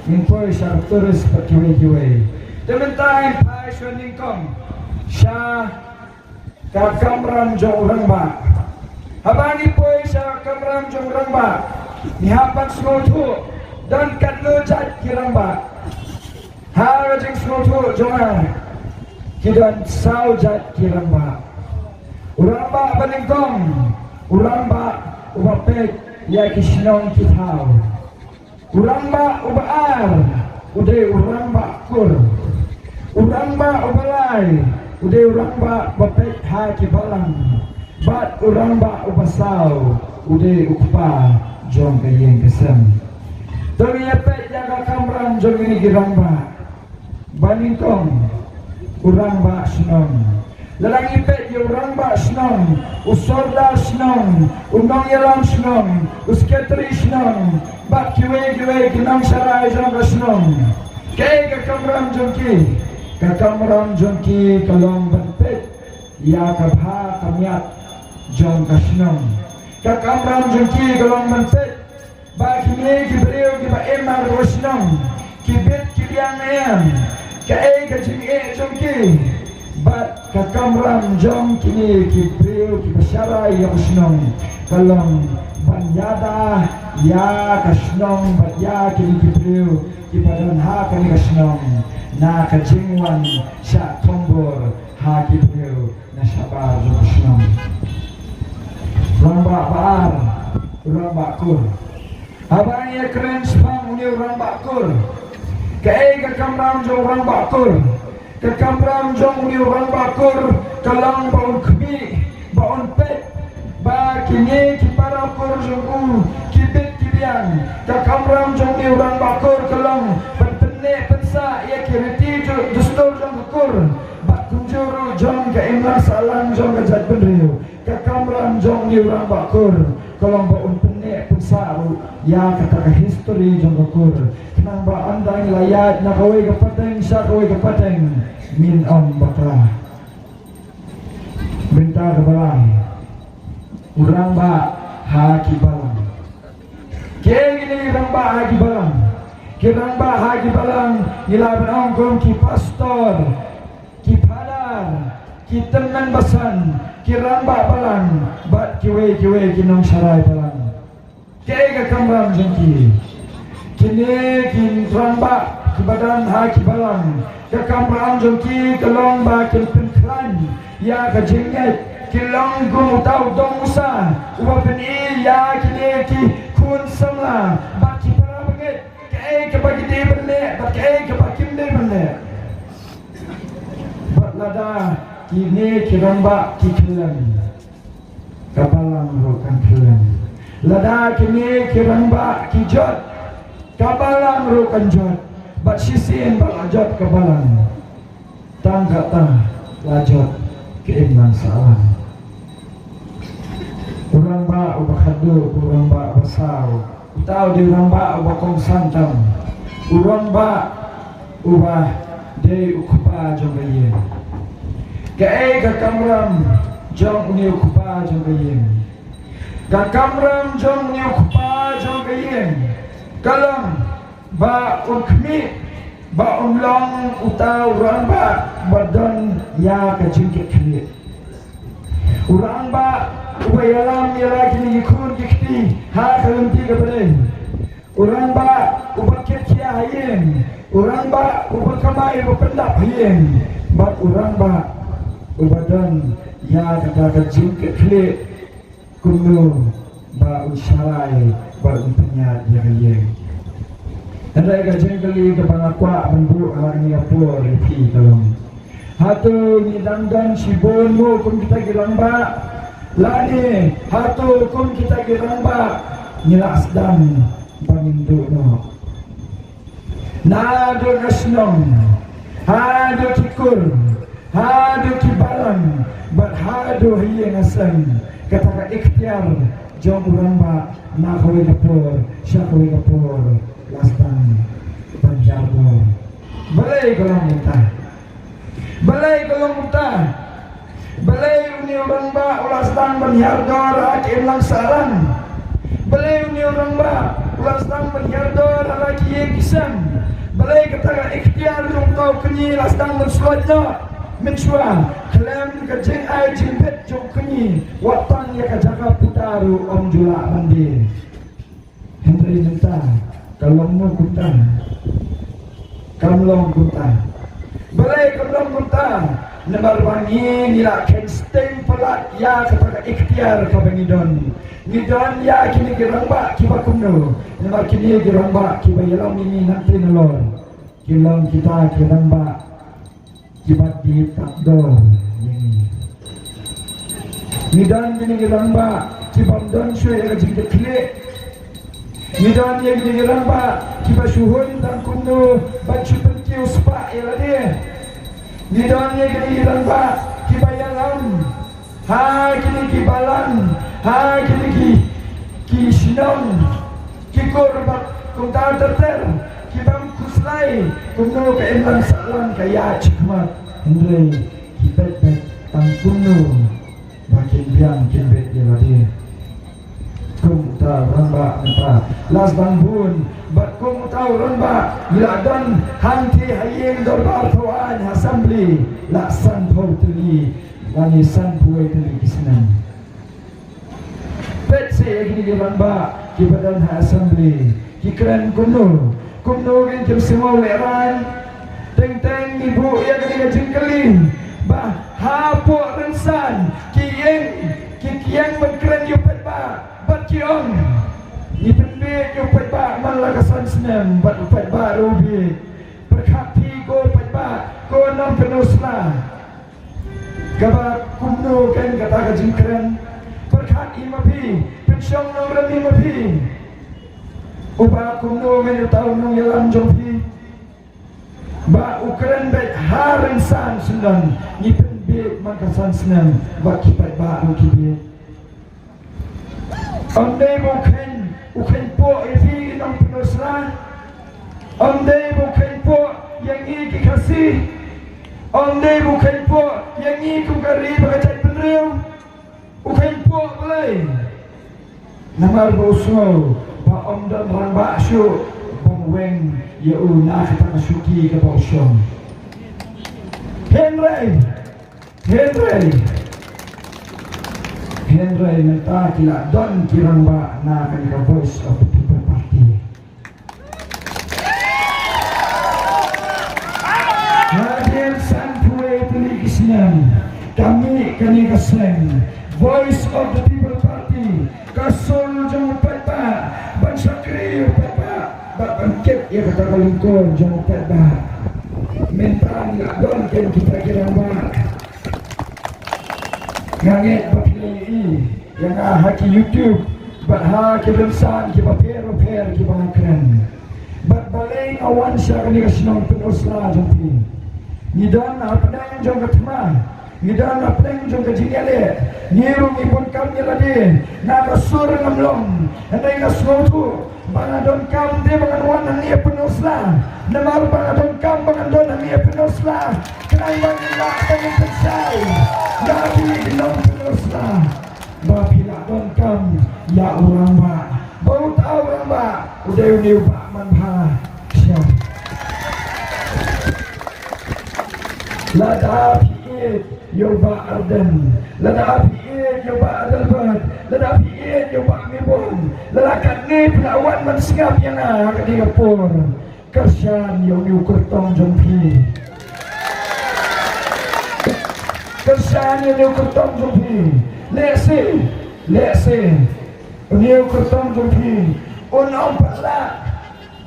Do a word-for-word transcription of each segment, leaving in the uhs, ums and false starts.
Ngin poi sha ka tourist bad kiwei kiwei. Te mynta ngin phai sha nyngkong sha ka kamram jong u rangbah. Haba ngi poi sha ka kamram jong u rangbah, ngi hap ban sngewthuh, don katno jait ki rangbah. Ha ka jingsngewthuh jong nga, ki don saw jait ki rangbah. U rangbah ba nyngkong, u rangbah uba peit ïa ki shnong ki thaw. U rangbah uba ar u dei u rangbah kur. U rangbah uba lai u dei u rangbah ba peit ha ki balang. Bad u rangbah uba saw u dei u kpa jong ka ïing ka sem. To ngin ïa peit ïa ka kamram jong kine ki rangbah. Ba nyngkong, u rangbah shnong. Lada ngi peit ïa u rangbah shnong, u sordar shnong, u nongïalam shnong, u sekretari shnong, bad kiwei kiwei ki nongsharai jong ka shnong. Kaei ka kamram jong ki? Ka kamram jong ki ka long ban peit ïa ka bha ka miat jong ka shnong. Ka kamram jong ki ka long ban peit ba kine ki briew kiba im ha ka shnong ki bit ki biang ne em, kaei ka jingeh jong ki. Bad ka kamram jong kine ki briew kiba sharai ïa ka shnong ka long ban ïada ïa ka shnong bad ïa kine ki briew kiba don ha kane ka shnong na ka jingwan shah thombor ha ki briew na shabar jong ka shnong. Rangbah ba ar, rangbah kur. Haba ngi ïa kren shaphang une u rangbah kur, kaei ka kamram jong u rangbah kur? Ka kamram jong une u rangbah kur ka long ba un khmih, ba un peit ba kine ki para kur jong u ki bit ki biang. Ka kamram jong une u rangbah kur ka long ban pynneh pynsah ïa ki riti ju-, dustur jong ka kur bad kumjuh ruh jong ka imlang sahlang jong ka jaitbynriew. Ka kamram jong une u rangbah kur ka long ba un pynneh pynsah ruh ïa kata ka history jong ka kur. Khnang ba ynda ngi la ïaid na kawei ka pateng sha kawei ka pateng ngin ym bakla. Bynta kaba lai, u rangbah ha ki balang. Kiei kine ki rangbah ha ki balang? Ki rangbah ha ki balang ngi lah ban ong kum ki pastor, ki phadar, ki tymmen basan, ki rangbah balang bad kiwei kiwei ki nongsharai balang. Kaei ka kamram jong ki? Kine ki rangbah kiba don ha ki balang, ka kamram jong ki ka long ba kin pynkhlaiñ ïa ka jingngeit, kin long kum uta u dong usa uba pyni ïa kine ki khun samla bad ki para bangeit kaei kaba ki dei ban leh bad kaei kaba kim dei ban leh. Bad lada kine ki rangbah ki khyllem, ka balang ruh kan khyllem. Lada kine ki rangbah ki jot, ka balang ruh kan jot. Bad shisien ba la jot ka balang, tang kata la jot ka imlang sahlang. U rangbah uba khatduh, u rangbah uba saw, uta u dei u rangbah uba kongsan tam. U rangbah uba dei u kpa jong ka ïing. Kaei ka kamram jong une u kpa jong ka ïing? Ka kamram jong une u kpa jong ka ïing ka long ba un khmih, ba un long uta u rangbah ba don ïa ka jingkitkhlieh. U rangbah uba ïalam ïa la kine ki khun ki kti ha ka lynti kaba dei. U rangbah uba kit khia ha ïing. U rangbah uba kamai uba pyndap ha ïing. Bad u rangbah uba don ïa kata ka jingkitkhlieh kumno ba un sharai bad un pynïaid ïa ka ïing. Hynrei ka jingkylli kaba nga kwah ban buh ha kane ka por ïa phi ka long, hato ngi dang don shibun mo kum kita ki rangbah? Lane hato kum kita ki rangbah ngi la sdang ba ngin duh noh? Naduh na shnong haduh ki kur, haduh ki balang, bad haduh ha ïing ha sem, kata ka iktiar jong u rangbah na kawei ka por sha kawei ka por la sdang ban hiar dor. Balei ka long kumta? Balei ka long kumta? Balei une u rangbah u la sdang ban hiar dor ha ka imlang sahlang? Balei une u rangbah u La sdang ban hiar dor ha la ki ïing ki sem. Balei kata ka ikhtiar jong uta u kñi la sdang ban slot noh mynshuwa? Khlem ka jingai jingbit jong u kñi, wat tang ïa ka jaka puta ruh ym ju lah ban die. Hynrei mynta ka long mo kumta? Kam long kumta. Balei kam long kumta? Namar ba ngi, ngi la kheiñ sting palat ïa kata ka ikhtiar kaba ngi don. Ngi don ïa kine ki rangbah kiba kumno? Namar kine ki rangbah kiba ïalam ïa ngi nangtei nalor ki long kita ki rangbah kiba die tak dor ïa ngi. Ngi don kine ki rangbah kibym don shuh ïa ka jingkitkhlieh. Ngi don ïa kine ki rangbah kiba shu hun tang kumno ban shu pynkiew spah ïa lade. Ngi don ïa kine ki rangbah kiba ïalam ha kine ki balang, ha kine ki, ki shnong, ki kur bad kumta ter ter, kibym khuslai kumno ka imlang sahlang ka ïaid shakhmat, hynrei ki peit beit tang kumno ba kin biang kin beit ïa lade. Kum uta u rangbah mynta la sdang bun, bad kum uta u rangbah ngi la don hangtei ha ïing dorbar thawaiñ, ha assembly, la sanphew tylli lane sanphew wei tylli ki snem. Peit seh ïa kine ki rangbah kiba don ha assembly, ki kren kumno? Kumno ngin kim sngew lehraiñ? Teng teng ngi buh ïa kane ka jingkylli ba hapoh rynsan ki ïeng, ki ïeng ban kren ïa u paidbah bad ki ong, ngi pynbieit ïa u paidbah man la ka san snem bad u paidbah ruh u bieit. Pyrkhat phi ko paidbah, ko nongpyndonkam sla. Kaba kumno kein kata ka jingkren? Pyrkhat hi ma phi, pynshong nongrim hi ma phi. Uba kumno kein uta u nongïalam jong phi? Ba u kren beit ha rynsan syndon, ngi pynbieit man ka san snem, ba ki paidbah ruh ki bieit. Ym dei ba u kheiñ, u kheiñpoh ïa phi ki nongpyndonkam sla. Ym dei ba u kheiñpoh ïa ngi ki Khasi. Ym dei ba u kheiñpoh ïa ngi kum ka ri ba ka jaitbynriew. U kheiñpoh balei? Namar ba u sngew ba ym don rangbah shuh ban weng ïa u na kata ka shuki kaba u shong. Hynrei Hynrei, hynrei mynta ki la don ki rangbah na kane ka Voice of the People Party. Hadien sanphew wei tylli ki snem, ka mih kane ka seng Voice of the People Party, ka sur jong u paidbah, ban shakri ïa u paidbah, bad ban kit ïa kata ka lyngkor jong u paidbah. Mynta ngi la don kein kita ki rangbah. Nga ngeit ba phi la ïohi ïa nga ha ki YouTube bad ha ki rynsan kiba pher ba pher kiba nga kren. Bad balei nga wan sha kane ka shnong Pynursla jong phi? Ngi don hapdeng jong ka thma, ngi don hapdeng jong ka jingïaleh. Ngi ruh ngi bun kam ïa lade. Na ka sur ngam long, hynrei nga sngewthuh ba nga donkam te ba ngan wan hangne Pynursla. Namar ba nga donkam ba ngan don hangne Pynursla, khnang ba ngin lah ban pynshai ïa phi ki nong Pynursla ba phi la donkam ïa u rangbah, ba uta u rangbah u dei une u bah manbha. Sha lada phi ïeit ïa u Bah Ardent, lada phi ïeit ïa u Bah Adelbert, lada phi ïeit ïa u Bah Mebun, lada katne phi la wan ban sngap ïa nga ha kane ka por, kyrshan ïa une u kyrtong jong phi. Kyrshan ïa une u kyrtong jong phi. Lehse, lehse une u kyrtong jong phi un ym pat lah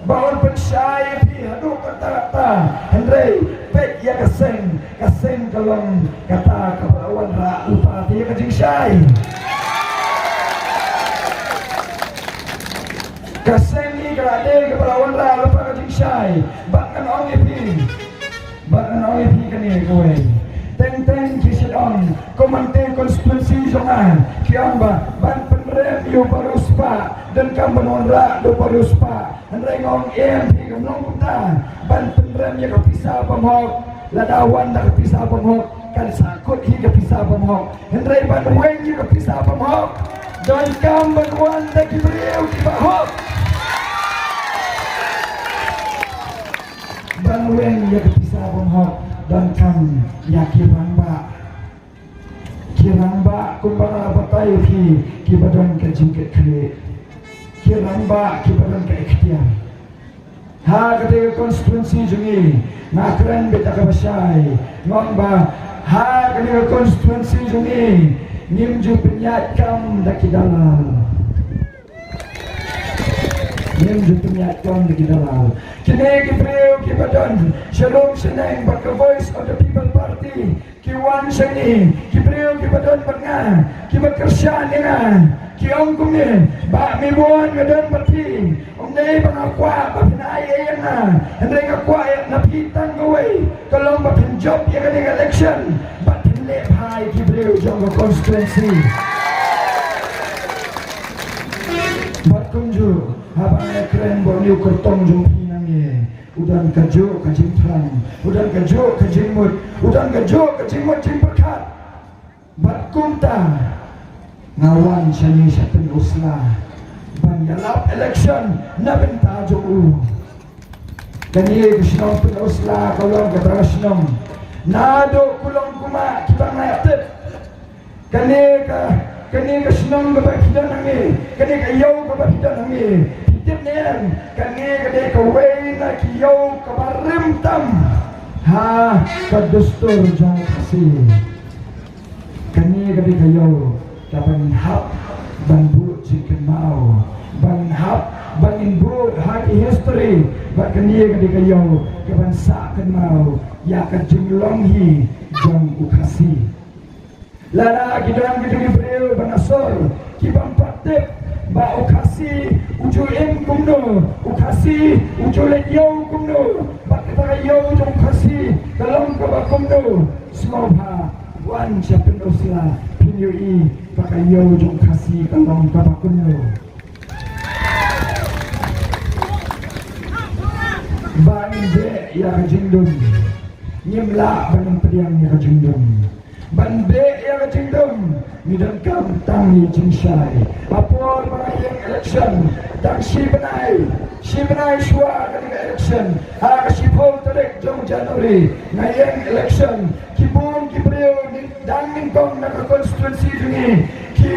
ba un pynshai ïa phi haduh katta katta. Hynrei peit ïa ka seng, ka seng ka long kata kaba la wanrah lypa te ïa ka jingshai. Ka seng hi ka la dei kaba la wanrah lypa ka jingshai. Bad ngan ong ïa phi, bad ngan ong ïa phi kane kawei. Teng teng ki shu ong, kum hangtei constituency jong nga, ki ong ba ban pynrem ïa u bariewspah, donkam ban wanrah da u bariewspah. Hynrei nga ong em, phi, kam long kumta. Ban pynrem ïa ka pisa bymhok, lada wan da ka pisa bymhok, kan sa kut hi ka pisa bymhok. Hynrei ban weng ïa ka pisa bymhok, donkam ban wan da ki briew kiba hok. Ban weng ïa ka pisa bym hok, donkam ïa ki rangbah. Ki rangbah kumba nga la batai ïa phi, kiba don ka jingkitkhlieh. Ki rangbah kiba don ka iktiar. Ha kata ka constituency jong ngi, nga kren beit da kaba shai, nga ong ba ha kata ka constituency jong ngi, ngim ju pynïaid kam da ki dalal. Ngim ju pynïaid kam da ki dalal. Kine ki briew kiba don sha lum sha neng bad ka Voice of the People Party, ki wan sha ngi, ki briew kiba don bad nga, kiba kyrshan ïa nga, ki ong kumne, Bah Mawbon, nga don bad phi. Ym dei ba nga kwah ba phin ai ei ïa nga, hynrei nga kwah ïa na phi tang kawei, ka long ba phin jop ïa kane ka election bad phin leh bha ïa ki briew jong ka constituency. Bad kumjuh, haba nga kren bad une u kyrtong jong phi na ngi, u don kajuh ka jingthrang, u don kajuh ka jingmut, u don kajuh ka jingmut jingpyrkhat. Bad kumta nga wan shane sha Pynursla ban ïalap election na bynta jong u. Kane ka shnong Pynursla ka long kata ka shnong naduh kulong kumah kiba nga ïa tip. Kane ka, kane ka shnong kaba phi don hangne, kane ka ïew kaba phi don hangne, phi tip ne em, kane ka dei kawei na ki ïew kaba rim tam ha ka dustur jong Khasi. Kane ka dei ka ïew kaba ngin hap ban buh jingkynmaw, ba ngin hap ban ngin buh ha ki history, bad kane ka dei ka ïew kaban sah kynmaw ïa ka jinglong hi jong u Khasi. Lada ki don kito ki briew ba na sor ki bym pat tip ba u Khasi u ju im kumno, u Khasi u ju leit ïew kumno, bad kata ka ïew jong u Khasi ka long kaba kumno, sngewbha wan sha Pynursla phin ïohi ba ka ïew jong u Khasi ka long kaba kumno. Ba ngin beh ïa ka jingdum, ngim lah ban pdiang ïa ka jingdum. Ban beh ïa ka jingdum, ngi donkam tang ïa jingshai. Ha por ba nga ïeng election, tang shi bnai, shi bnai shuwa kane ka election, ha ka shiphew tarik jong January, nga ïeng election. Ki bun ki briew dang nyngkong na ka constituency jong ngi, ki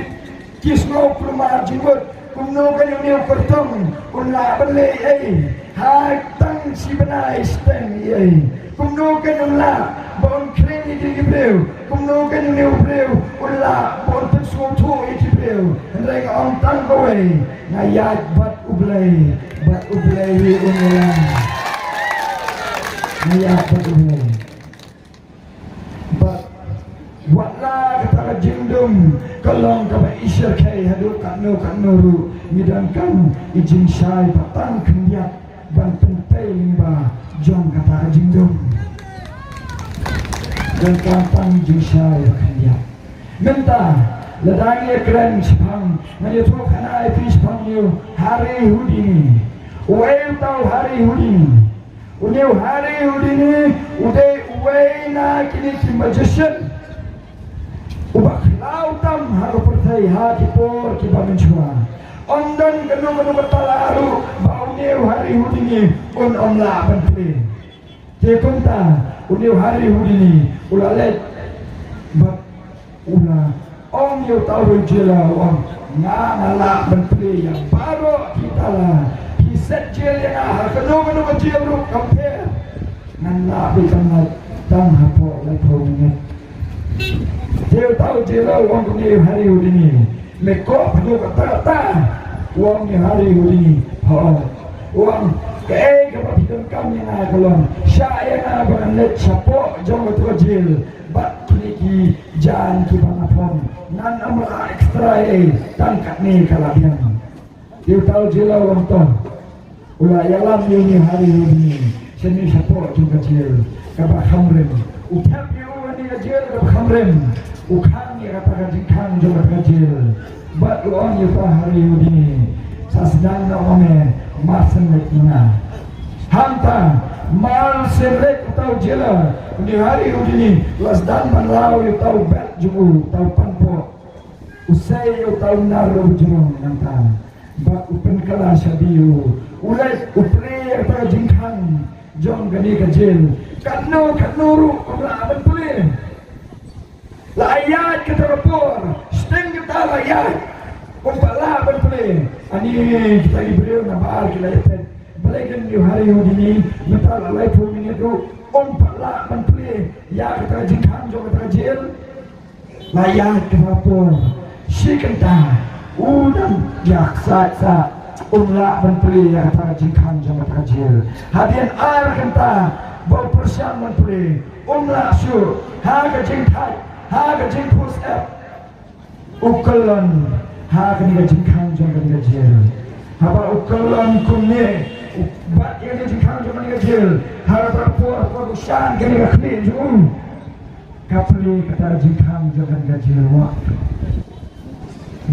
Ki sngew kulmar jingmut, kumno kan une u kyrtong un lah ban leh ei, ha tang shi bnai shiteng ei. Kumno kan un lah ba un khring ïa ki briew, kumno kan une u briew un lah ba un pynsngewthuh ïa ki briew. Hynrei nga ong tang kawei, nga ïaid bad U Blei, bad U Blei hi un ïalam. Nga ïaid bad U Blei. Bad wat la kata ka jingdum ka long kaba i shyrkhei haduh katno katno ruh, ngi donkam i jingshai ba tang khyndiat ban pynpei lyngba jong kata ka jingdum. Donkam tang i jingshai ba khyndiat. Mynta lada ngi ïa kren shaphang, ngan ïathuh khana ïa phi shaphang une u Harry Houdini. Uei uta u Harry Houdini? Une u Harry Houdini u dei uwei na kine ki magician uba khlaw tam ha ka pyrthei ha ki por kiba mynshuwa. Ym don kano kano ka tala ruh ba une u Harry Houdini un ym lah ban plie. Te kumta une u Harry Houdini u la leit bad u la ong ïa uta u jailer, u ong, nga nga lah ban plie ïa baroh ki tala. Phi set jail ïa nga ha kano kano ka jail ruh kam pher. Ngan lah beit ban lait tang hapoh laiphew minit. Te uta u jailer u ong kumne ïa u Harry Houdini, me kop haduh katta katta? U ong ïa u Harry Houdini, hooid. U ong, kaei kaba phi donkam ïa nga ka long, shah ïa nga ba ngan leit shapoh jong kato ka jail bad kine ki jaiñ kiba nga phong. Ngan ym lah extra ei, tang katne ka la biang. Te uta u jailer u ong to. U la ïalam ïa une u Harry Houdini shane shapoh jong ka jail kaba kham rim. U thep ïa u ha kane ka jail kaba kham rim. U khang ïa kata ka jingkhang jong kata ka jail. Bad u ong ïa uta u Harry Houdini, sa sdang noh ma me, mar shen leit ma nga. Hangta mar shen leit uta u jailer, une u Harry Houdini u la sdang ban law ïa uta u belt jong u, uta u panpoh. U sei ïa uta u nar uba jrong nangta bad u pynkylla shabi ïa u. U leit u plie ïa kata ka jingkhang jong kane ka jel. Katno katno ruh um lah ban plie. La ïaid kata ka por, shiteng kata la ïaid. Um pat lah ban plie. Ani kita ki briew na bar ki la ïapeit. Balei kin ïoh hari ïoh dini, mynta la laiphew minit ruh um pat lah ban plie ïa kata ka jingkhang jong kata ka jel. La ïaid kata ka por shi kynta, u dang ïa ksaid sa, um lah ban plie ïa kata ka jingkhang jong kata ka jel. Hadien ar kynta ba u pyrshang ban plie, um lah shuh. Ha ka jingthait, ha ka jingpus ep, u kyllon ha kane ka jingkhang jong kane ka jel. Haba u kyllon kumne, u bat ïa kane ka jingkhang jong kane ka jel, ha kata ka por, por u shan kane ka khlieh jong u. Ka plie kata ka jingkhang jong kane ka jel, wah.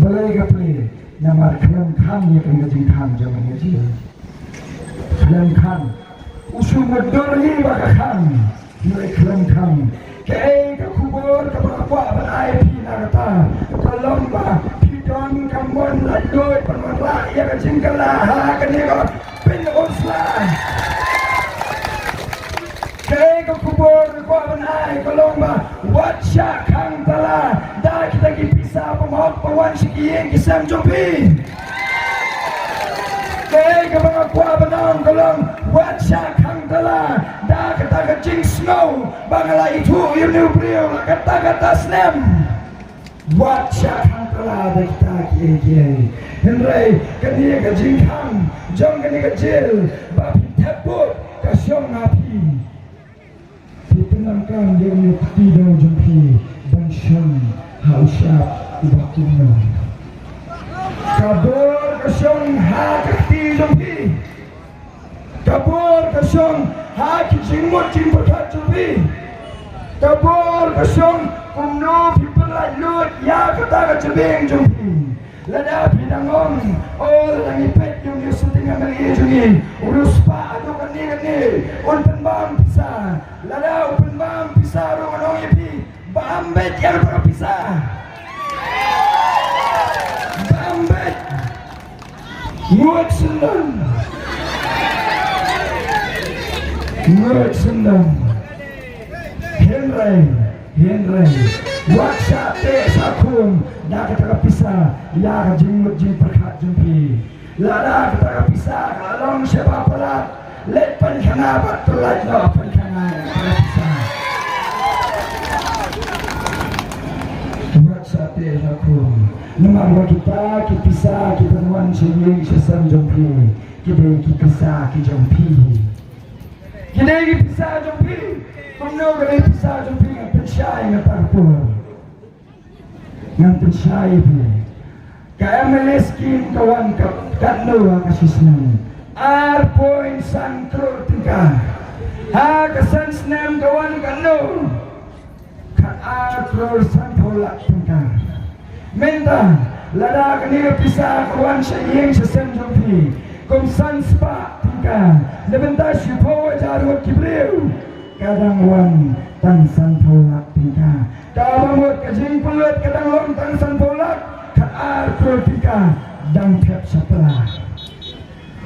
Balei ka plie? Namar khlem khang ïa kane ka jingkhang jong kane ka jel. Khlem khang. U shu mutdur hi ba ka khang. Hynrei khlem khang. Kaei ka khubor kaba nga kwah ban ai phi na kata ka long ba phi don ka mon laitluid ban wanrah ïa ka jingkylla ha kane ka pynusla. Kaei ka khubor nga kwah ban ai ka long ba wat shah khang tala da kita ki pisa bymhok ba wan sha ki ïing ki sem jong phi. Kaei kaba nga kwah ban ong ka long wat shah khang tala da kata ka jingsngew ba nga la ithuh ïa une u briew la katta katta snem. Wat shah khang tala da kita kiei kiei. Hynrei kane ka jingkhang jong kane ka jel ba phi thep bud ka shong ha phi. Phi pyndonkam ïa une u kti daw jong phi ban shong ha u shap uba kumno. Ka bor ka shong ha ka kti jong phi. Ka bor ka shong ha ki jingmut jingpyrkhat jong phi. Ka bor ka shong kumno phi pynlait lut ïa kata ka jabieng jong phi. Lada phi dang ong, o, lada ngi peit ïa une u sitting M L A jong ngi, u riewspah haduh katne katne, un pynbam pisa. Lada u pynbam pisa ruh ngan ong ïa phi, bam beit ïa kata ka pisa. Bam beit. Ngut sendang. Ngut sendang. Hynrei, hynrei wat shah teh shah khum da kata ka pisa ïa ka jingmut jingpyrkhat jong phi. Lada kata ka pisa ka long shaba palat, leit pynkhana bad pynlait noh pynkhana ïa kata ka pisa. Wat shah teh shah khum. Namar ba kita ki pisa ki ban wan sha ïing sha sem jong phi, ki dei ki pisa ki jong phi. Ki dei ki pisa jong phi. Kumno ka dei pisa jong phi? Ngan pynshai, ngan pynshai. Ngan pynshai ïa phi. Ka M L A scheme ka wan ka, katno ha ka shisnem? Ar point san klur tyngka. Ha ka san snem ka wan katno? Ka ar klur sanphew lak tyngka. Mynta, lada kane ka pisa ka wan sha ïing sha sem jong phi kum san spah tyngka na bynta shiphew hajar ngut ki briew, ka dang wan tang sanphew lak tyngka. Kaba mut ka jingpynlut ka dang long tang sanphew lak, ka ar klur tyngka dang thep shapla.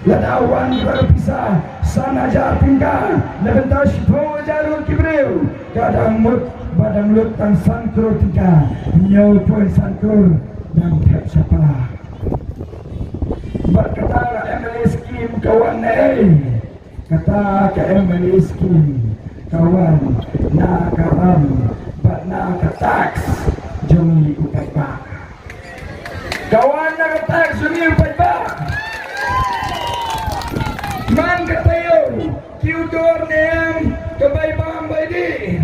Lada wan kata ka pisa san hajar tyngka na bynta shiphew hajar ngut ki briew, ka dang mut ba dang lut tang san klur tyngka, hynñiew point san klur dang thep shapla. Bad kata ka M L A scheme ka wan na ei? Kata ka M L A scheme ka wan na ka ram bad na ka tax jong ngi u paidbah. Ka wan na ka tax jong ngi u paidbah. Man ka taïew ki u dor ne em ka bai bam bai dih?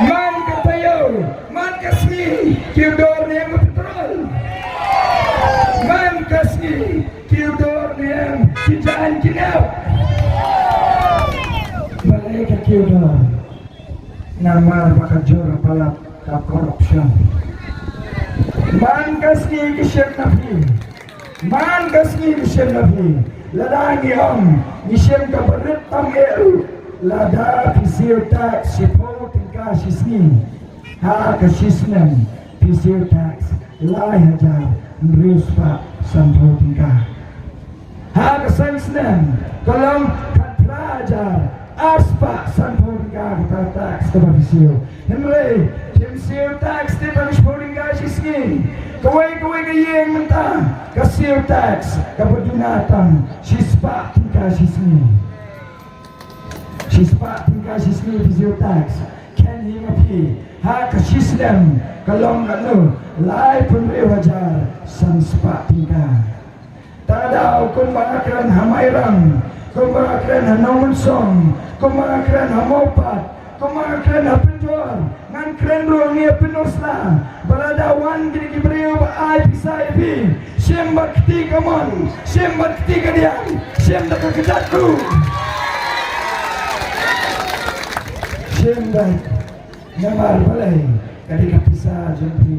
Man ka taïew, man ka sngi ki u dor ne em ka petrol? Man ka sngi ki u dor ne em ki jaiñ ki nep? Balei ka ki u dor? Namar ba ka jur palat ka corruption. Man ka sngi ki shim na phi. Man ka sngi ki shim na phi. Lada ngi ong ngi shim kaba rit tam eh ruh, lada phi siew tax shiphew tyngka shi sngi, ha ka shi snem phi siew tax lai hajar hynriew spah sanphew tyngka. Ha ka san snem ka long ka phra hajar ar spah sanphew tyngka kata ka tax kaba phi siew. Hynrei phim siew tax te tang shiphew tyngka shi sngi. Kawei kawei ka ïing mynta ka siew tax kaba duna tang shi spah tyngka shi sngi. Shi spah tyngka shi sngi phi siew tax. Khein hi ma phi ha ka shi snem ka long katno? Laiphew hynriew hajar san spah tyngka. Tang daw kumba nga kren ha Mairang, kumba nga kren ha Nongmynsong, kumba nga kren ha Mawpat, kumba nga kren ha Pynthor, ngan kren ruh hangne ha Pynursla. Ba lada wan kine ki briew ba ai pisa ïa phi, shim bad kti kamon, shim bad kti kadiang, shim da ka kjat ruh. Shim bad, namar balei? Ka dei ka pisa jong phi.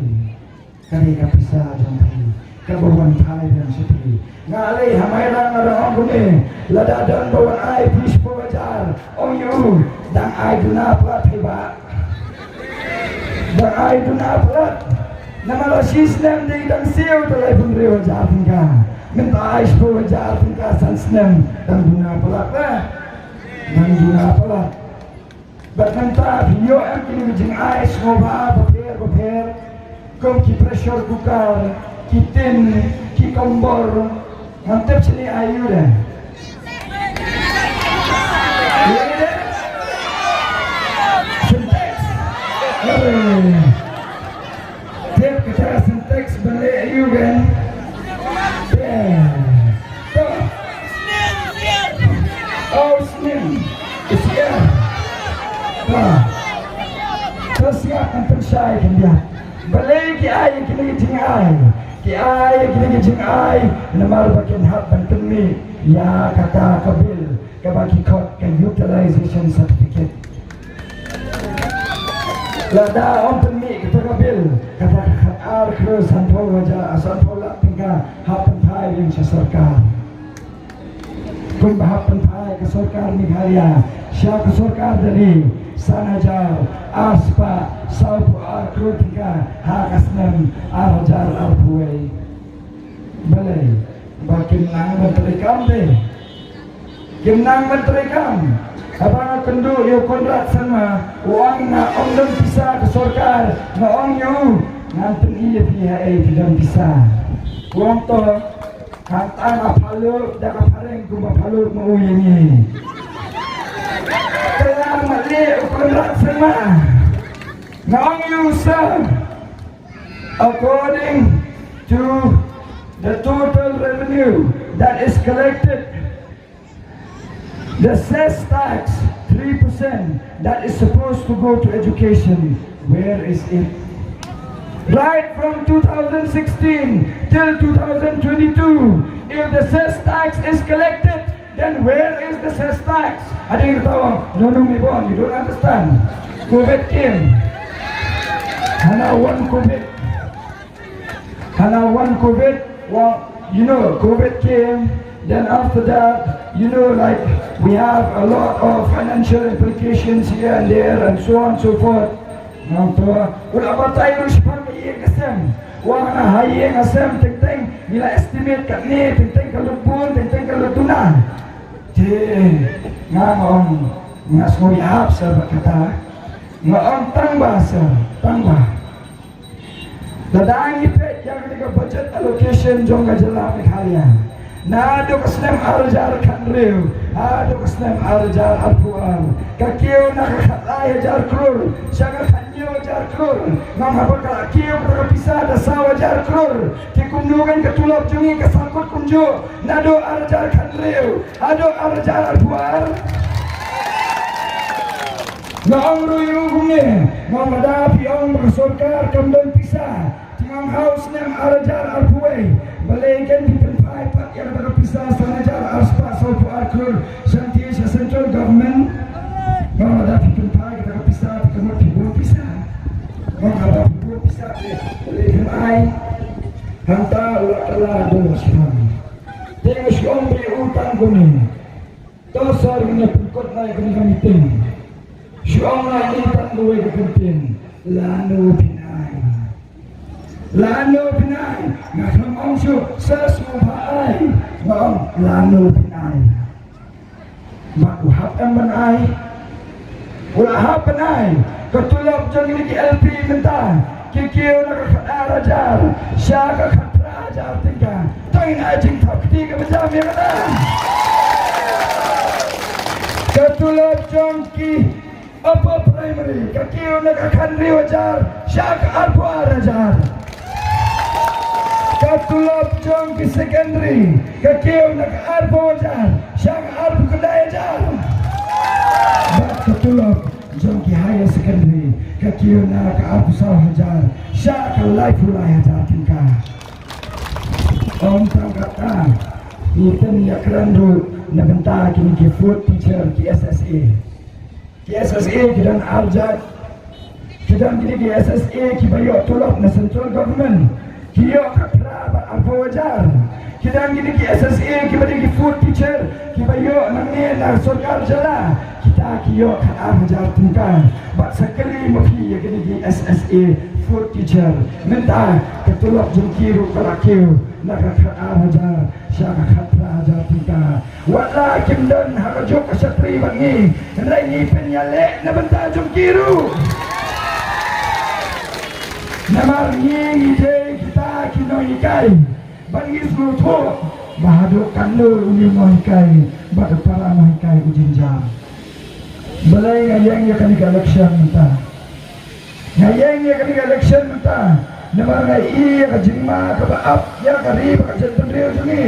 Ka dei ka pisa jong phi kaba wan phai biang sha phi. Nga lei ha Mairang nga dang ong kumne, lada don ba wan ai phi shiphew hajar, ong ïa u, dang ai duna palat phi bah. Dang ai duna palat. Namar la shi snem dei dang siew te laiphew hynriew hajar tyngka. Mynta ai shiphew hajar tyngka san snem, dang duna palat lah. Dang duna palat. Bad mynta phi ïoh em kine ki jingai sngewbha bapher bapher, kum ki pressure cooker, ki tin, ki kombor. Ngam tip shane ai ïa u de. Ïa u de. Sintex. Oi. Tip kata ka Sintex ban leh aïu kan? Te. To. Aw snem. Siar. Ha. To siar kan pynshai kan biang. Balei ki ai kine ki jingai? Ki ai kine ki jingai namar ba kin hap ban pynmih ïa kata ka bill kaba ki khot ka utilization certificate. Lada ym pynmih kata ka bill, kata ka khat ar klur sanphew hajar, sanphew lak tyngka hap pynphai biang sha sorkar. Kumba hap pynphai ka sorkar Meghalaya sha ka sorkar Delhi, san hajar ar spah sawphew ar klur tyngka ha ka snem ar hajar arphew wei. Balei? Ba kim nang ban treikam te. Kim nang ban treikam. Haba nga kynduh ïa u Conrad Sangma, u ong nga ym don pisa ka sorkar, nga ong ïa u, ngan pyni ïa phi haei phi don pisa. U ong to, hangta nga phaluh da ka phareng kumba phaluh ma u ïa ngi. Te nga mat leh u Conrad Sangma. Nga ong ïa u sir, according to the total revenue that is collected, the cess tax, three percent, that is supposed to go to education, where is it? Right from two thousand sixteen till two thousand twenty-two, if the cess tax is collected, then where is the cess tax? Hadien kata, no, no, me born, you don't understand. Covid came. Hana wan Covid. Hana wan Covid, well, you know, Covid came. Then after that, you know, like, we have a lot of financial implications here and there and so on and so forth. Nangta u la batai ruh shaphang ka ïing ka sem. Wa nga ha ïing ha sem teng teng ngi la estimate katne, teng teng ka lut bun, teng teng ka lut duna. Te nga ong nga sngew ïahap sir bad kata. Nga ong tang ba sir, tang ba. Lada ngi peit ïa kane ka budget allocation jong ka jylla Meghalaya. Naduh ka snem ar hajar khathynriew haduh ka snem ar hajar arphew ar, ka kiew na ka khatlai hajar klur sha ka khathynñiew hajar klur. Ngam haba ka la kiew kata ka pisa da saw hajar klur, te kumno kan ka tulop jong ngi ka sangkut kumjuh naduh ar hajar khathynriew haduh ar hajar arphew ar? Nga ong ruh ïa u kumne, nga ong lada phi ong ba ka sorkar kam don pisa, te ngam hap snem ar hajar arphew wei, balei kan phi pynphai pat ïa kata ka pisa san hajar ar spah sawphew ar klur shanti sha central government? Nga ong lada phi pynphai kata ka pisa te ka mut phi bun pisa. Nga ong haba phi bun pisa te balei phin ai? Hangta u la kylla da u la shiphang. Te nga shu ong ba ïa u tang kumne. To sir, ngin ïa pynkut noh ïa kane ka meeting. Shu ong noh ïa kane tang kawei ka kyntien. Lano phin ai? Lano phin ai? Nga khlem ong shuh sir sngewbha ai. Nga ong lano phin ai? Bad u hap em ban ai? U la hap ban ai. Ka tulop jong kine ki L P mynta ki kiew na ka khat ar hajar sha ka khat phra hajar tyngka. Tang ïa ka jingthap kti kaba jam ïa kata. Ka tulop jong ki upper primary ka kiew na ka khathynriew hajar sha ka arphew ar hajar. Ka tulop jong ki secondary ka kiew na ka arphew hajar sha ka arphew khyndai hajar. Bad ka tulop jong ki higher secondary ka kiew na ka arphew saw hajar sha ka laiphew lai hajar tyngka. Ym tang kata, ngi pynïakren ruh na bynta kine ki food teacher, ki S S A. Ki S S A ki don arjat. Ki don kine ki S S A kiba ïoh tulop na central government, ki ïoh khatphra bad arphew hajar. Ki don kine ki S S A kiba dei ki food teacher kiba ïoh nangne na sorkar jylla, kita ki ïoh khatar hajar tyngka. Bad sa kylli ma phi ïa kine ki S S A food teacher, mynta ka tulop jong ki ruh ka la kiew na ka khatar hajar sha ka khatphra hajar tyngka. Wat la kim don ha kajuh ka shatri bad ngi, hynrei ngi pynïaleh na bynta jong ki ruh. Namar ngi ngi dei kita ki nonghikai. Bad ngi sngewthuh ba haduh katno une u nonghikai bad u para nonghikai u jynjar. Balei nga ïeng ïa kane ka election mynta? Nga ïeng ïa kane ka election mynta namar nga ïohi ïa ka jingma kaba ap ïa ka ri bad ka jaitbynriew jong ngi.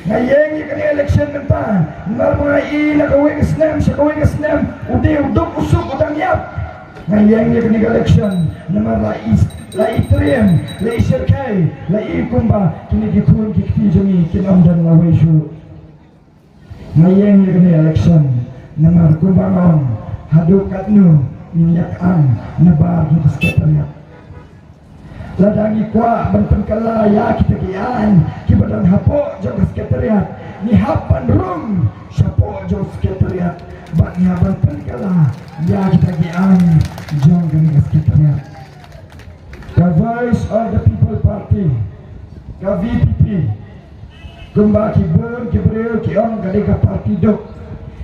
Nga ïeng ïa kane ka election mynta namar nga ïohi na kawei ka snem sha kawei ka snem u dei u duk u suk u dang ïap. Nga ïeng ïa kane ka election namar la i, la i triem, la i shyrkhei, la i kumba kine ki khun ki kti jong ngi kin ym don lawei shuh. Nga ïeng ïa kane ka election namar kumba nga ong, haduh katno ngin ïa kyang na bar jong ka secretariat. Lada ngi kwah ban pynkylla ïa kita ki aiñ kiba don hapoh jong ka secretariat, ngi hap ban rung shapoh jong ka secretariat bad ngi hap ban pynkylla ïa kita ki aiñ jong kane ka secretariat. Ka Voice of the People Party, ka V P P, kumba ki bun ki briew ki ong ka dei ka party duk.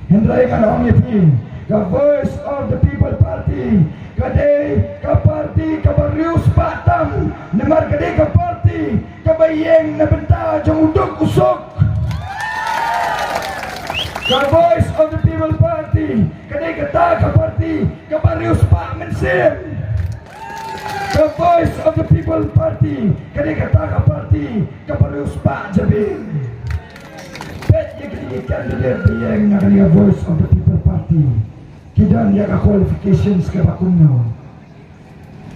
Hynrei ngan ong ïa phi, ka Voice of the People Party ka dei ka party kaba riewspah tam namar ka dei ka party kaba ïeng na bynta jong u duk u suk. Ka Voice of the People Party ka dei kata ka party kaba riewspah mynsiem. Ka Voice of the People Party ka dei kata ka party kaba riewspah jabieng. Peit ïa kine ki candidate ba ïeng na kane ka Voice of the People Party, ki don ïa ka qualifications kaba kumno?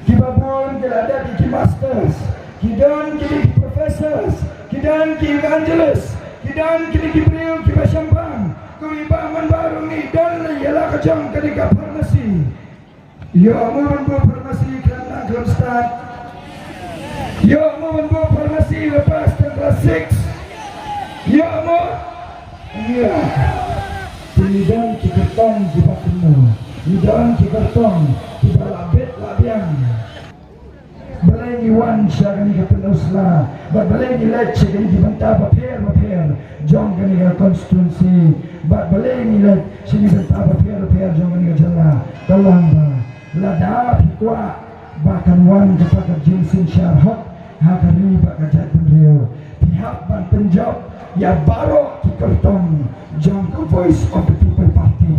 Kiba bun ki la dep ïa ki masters, ki don ki dei ki professors, ki don ki evangelist, ki don ki dei ki briew kiba shemphang. Kum i Bah Manbah ruh ngi don ïa la ka jong ka dei ka pharmacy. Ïoh mo ban buh pharmacy khlem nang khlem stad? Ïoh mo ban buh pharmacy la pass tang class six? Ïoh mo? Ïa. Te ngi don ki kyrtong kiba kumno? Ngi don ki kyrtong kiba la bit la biang. Balei ngi wan sha kane ka Pynursla? Bad balei ngi leit sha kine ki bynta bapher bapher jong kane ka constituency? Bad balei ngi leit sha kine ki bynta bapher bapher jong kane ka jylla? Ka long ba lada phi kwah ba kan wan kata ka jingsynshar hok ha ka ri bad ka jaitbynriew, phi hap ban pynjop ïa baroh ki kyrtong jong ka Voice of the People Party.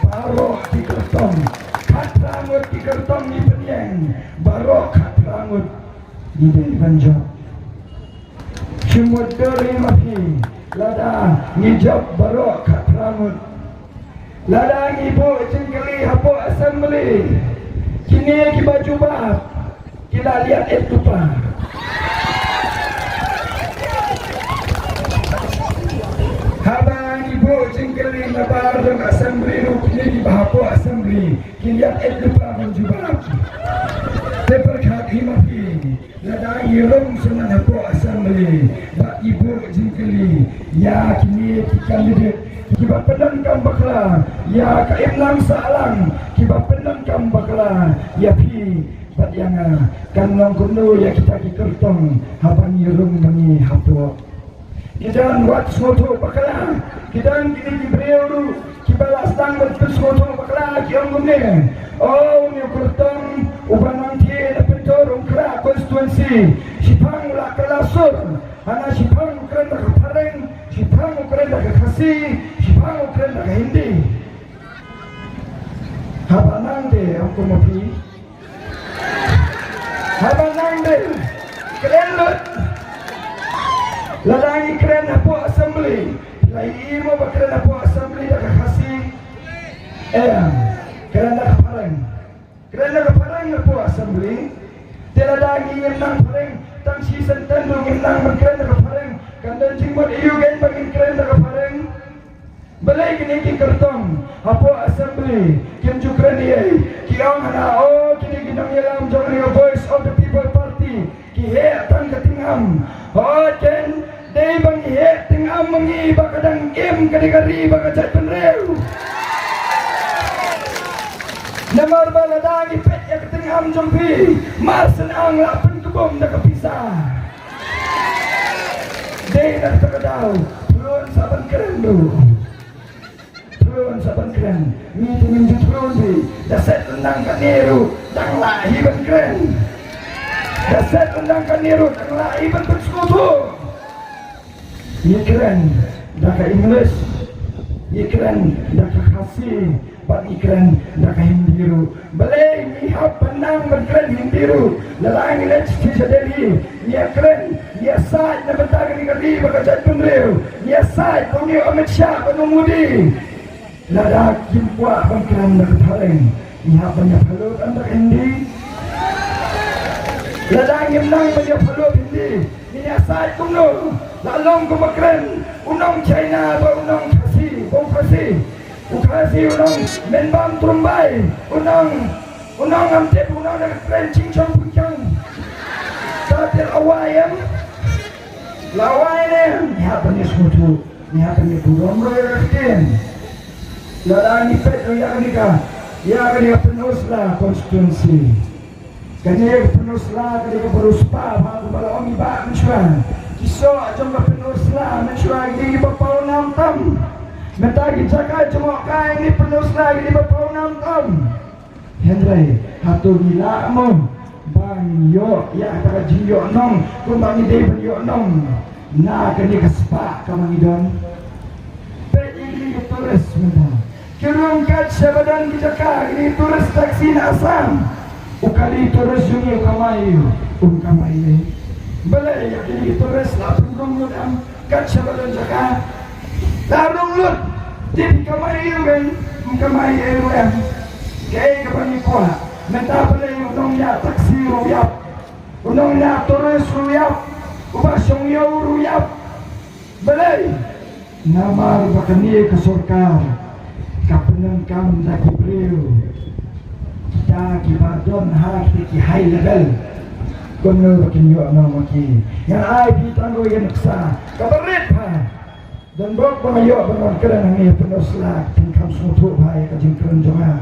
Baroh ki kyrtong, khatphra ngut ki kyrtong ngi pynïeng, baroh khatphra ngut ngi dei ban jop. Shu mutdur hi ma phi lada ngi jop baroh khatphra ngut. Lada ngi buh jingkylli hapoh assembly, kine kiba jubab ki la liat et lypa. Haba ngi buh jingkylli na bar jong assembly ruh, kine kiba hapoh assembly ki liat et lypa ban jubab. Te pyrkhat hi ma phi, lada ngi rung shuh hapoh assembly bad ngi buh jingkylli ïa kine ki candidate kiba pyndonkam bakla ïa ka imlang sahlang, kiba pyndonkam bakla ïa phi bad ïa nga, kan long kumno ïa kita ki kyrtong haba ngi rung ma ngi hapoh? Ki don wat sngewthuh bakla, ki don kine ki briew ruh kiba la sdang ban pynsngewthuh bakla, ki ong kumne, o, une u kyrtong uba nang thied na Pyntur Umkhrah constituency, shiphang u la kylla sur, hana shiphang u kren da ka phareng, shiphang u kren da ka Khasi, shiphang u kren da ka Hindi. Haba nang de, ong kumno phi? Haba nang de, kren lut. Lada ngi kren hapoh assembly, la ïohi mo ba kren hapoh assembly da ka Khasi? Em, kren da ka phareng. Kren da ka phareng hapoh assembly. Te lada ngi ngim nang phareng, tang shi sentence ruh ngim nang ban kren da ka phareng, kan don jingmut aïu kein ba ngin kren da ka phareng? Balei kine ki kyrtong hapoh assembly kim ju kren ei ei? Ki ong hana, o, kine ki nongïalam jong kane ka Voice of the People Party ki heh tang ka tyngam. Hooid kein, dei ba ngi heh tyngam ma ngi ba ka dang im kane ka ri bad ka jaitbynriew. Namar ba lada ngi peit ïa ka tyngam jong phi, mar shen ang la pynkbum da ka pisa. Dei na kata ka daw, pynlong sa ban kren duh. Pynlong sa ban kren. Ngi te ngim ju pynlong hi. Da set lyndang kane ruh dang lah hi ban kren. Da set lyndang kane ruh dang lah hi ban pynsngewthuh. Ngi kren da ka English, ngi kren da ka Khasi, bad ngi kren da ka Hindi ruh. Balei ngi hap ban nang ban kren Hindi ruh? Lada ngi leit sha Delhi, ngi ïa kren, ngi ïa said na bynta kane ka ri bad ka jaitbynriew, ngi ïa said ba une u Amit Shah bad u Modi. Lada kim kwah ban kren da ka phareng, ngi hap ban ïa pynlut da ka Hindi. Lada ngim nang ban ïa pynlut Hindi, ngi ïa said kumno? La long kumba kren u nong China bad u nong Khasi, bad u Khasi. U Khasi u nong, men bam trumbai, u nong, u nong ngam tip, u nong da ka kren ching chong pung chong. Ta tip awai em? La wai ne, ngi hap ban ïa sngewthuh, ngi hap ban ïa burom ruh ïa ka ktien. Lada ngi peit ruh ïa kane ka, ïa kane ka Pynursla constituency. Kane ka Pynursla kane ka baroh spah bha kumba la ong i bah mynshuwa. Ki soh jong ka Pynursla mynshuwa ki dei kiba paw nam tam. Mynta ki jaka jngohkai kane Pynursla ki dei kiba paw nam tam. Hynrei hato ngi lah mo ban ïoh ïa kata ka jingïohnong kumba ngi dei ban ïohnong na kane ka spah kaba ngi don? Peit ïa kine ki tourist mynta. Ki rung kat shaba don ki jaka, kine ki tourist taxi na Assam. U kali tourist jong ngi u kamai, u kamai. Balei ïa kine ki tourist la pynrung lut em? Kat shaba don jaka la rung lut. Te phi kamai ïa u em, ym kamai ïa u em. Kaei kaba ngi kwah mynta, balei u nongñiah taxi ruh u ïap, u nongñiah tourist ruh u ïap, uba shong ïew ruh u ïap? Balei? Namar ba kane ka sorkar ka pyndonkam da ki briew kita kiba don ha kita ki high level. Kumno ba kin ïoh nong ma ki? Ngan ai phi tang kawei ka nuksa kaba rit bha. Don bok ba nga ïoh ban wan kren hangne ha Pynursla, phin kham sngewthuh bha ïa ka jingkren jong nga.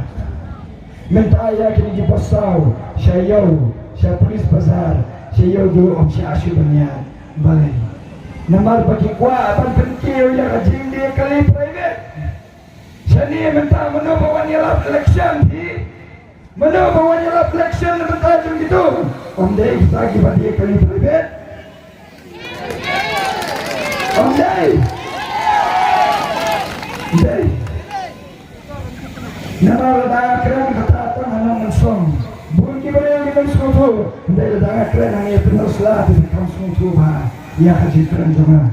Mynta ïa kine ki basaw sha ïew, sha Police Bazar, sha ïew duh, ym shah shuh ban ïaid. Balei? Namar ba ki kwah ban pynkiew ïa ka jingdie kali private. Shane mynta mano ba wan ïalap election hi? Mano ba wan ïalap election na bynta jong kito? Ym dei kita kiba die kali private? Ym dei? Ym dei. Namar lada kren kata tang ha nongmynsong, bun ki briew ki pynsngewthuh. Hynrei lada nga kren hangne ha Pynursla te phi kham sngewthuh bha ïa ka jingkren jong nga.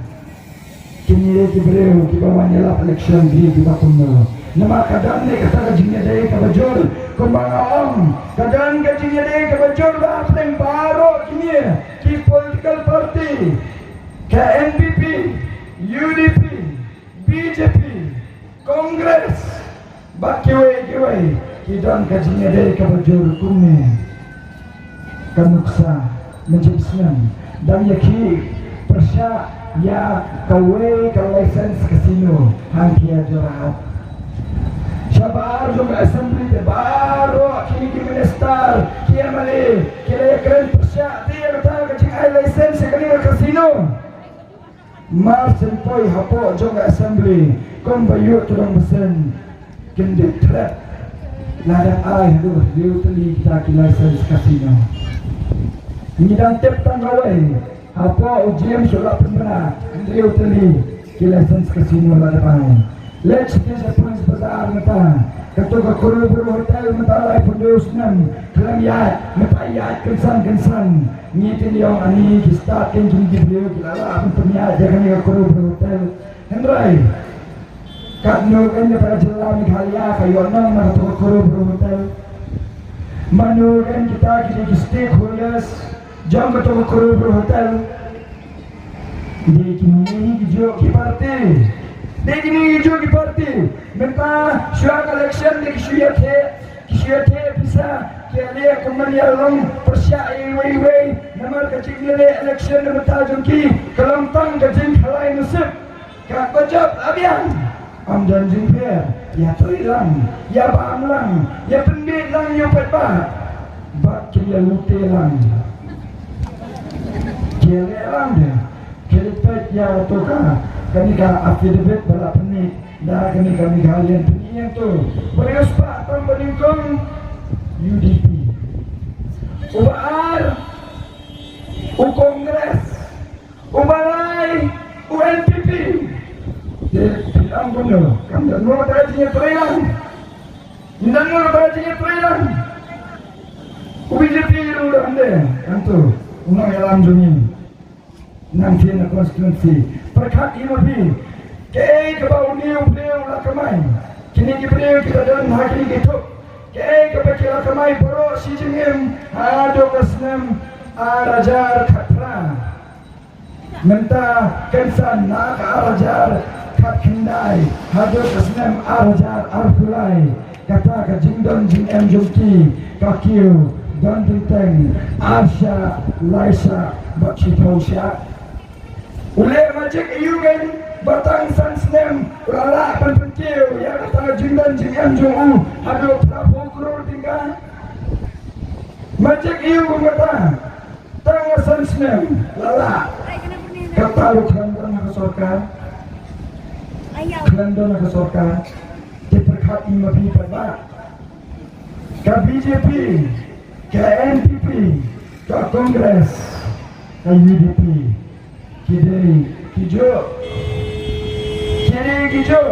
Kine ki briew kiba wan ïalap election ki dei kiba kumno? Namar ka don ne kata ka jingïadei kaba jur, kumba nga ong, ka don ka jingïadei kaba jur ba hapdeng baroh kine ki political party, ka N P P, U D P, B J P, Congress, bad kiwei kiwei ki don ka jingïadei kaba jur. Kumne ka nuksa mynjur snem dang ïa ki pyrshah ïa kawei ka license casino hangta ha Jorhat. Shabar jong ka assembly te baroh kine ki minister, ki M L A ki la ïa kren pyrshah te ïa kata ka jingai license ïa kane ka casino. Mar shen poi hapoh jong ka assembly, kum ba ïoh tyrong ba shen, kin dep thret. La dep ai haduh hynriew tylli kita ki license casino. Ngi dang tip tang kawei, hapoh u James u la pynbna hynriew tylli ki license casino la dep ai. Leit sha Police Bazar mynta, kato ka Korobu Hotel mynta laiphew snem khlem ïaid, mynta ïaid kynsan kynsan. Ngi kin ïong ani ki stad kin jong ki briew ki la lah ban pynïaid ïa kane ka Korobu Hotel. Hynrei katno kan ïa ka jylla Meghalaya ka ïoh nong na kato ka Korobu Hotel. Mano kan kita ki dei ki stakeholders jong kato ka Korobu Hotel. Dei kine hi ki jong ki parti. Dei kine hi ki jong ki parti. Mynta shuwa ka election dei ki shu ïa theh, ki shu ïa theh pisa, ki ïa leh kumne ïa long pyrshah iwei iwei. Namar ka jingïaleh election na mynta jong ki ka long tang ka jingkhalai nasib. Ka kajop abiang. Ym don jingpher, ïa trei lang, ïa bam lang, ïa pynbeit lang ïa u paidbah. Bad kin ïa lute lang. Ki ïa leh lang de. Ki leh peit ïa to ka, kane ka affidavit ba la pyni da kane ka Meghalayan pyni ïa to. Ba ïoh spah tam ba nyngkong U D P. Uba ar u Congress. Uba lai u N P P. Te phi ong kumno, kam don mo kata jingïatreilang. Ym don mo kata jingïatreilang. U B J P ruh hynrei, hangto u nongïalam jong ngi. Nangta na constituency. Pyrkhat ïa ma phi. Kaei kaba une u briew u la kamai. Kine ki briew kiba don ha kine ki thup. Kaei kaba ki la kamai baroh shi jingim haduh ka snem ar hajar khatphra. Mynta kynsan na ka ar hajar khatkhyndai haduh ka snem ar hajar arphew lai, kata ka jingdon jingem jong ki ka kiew don teng ar shah, lai shah bad shiphew shah. U leh magic ïa u kein ba tang san snem u la lah ban pynkiew ïa kata ka jingdon jingem jong u haduh phra phew klur tyngka. Magic ïa u kata. Tang san snem la lah. Kata ruh khlem don ha ka sorkar. Khlem don ha ka sorkar. Te pyrkhat ïa ma phi pat ba ka B J P, ka N P P, ka Congress, ka U D P. Ki dei ki juh. Ki dei ki juh.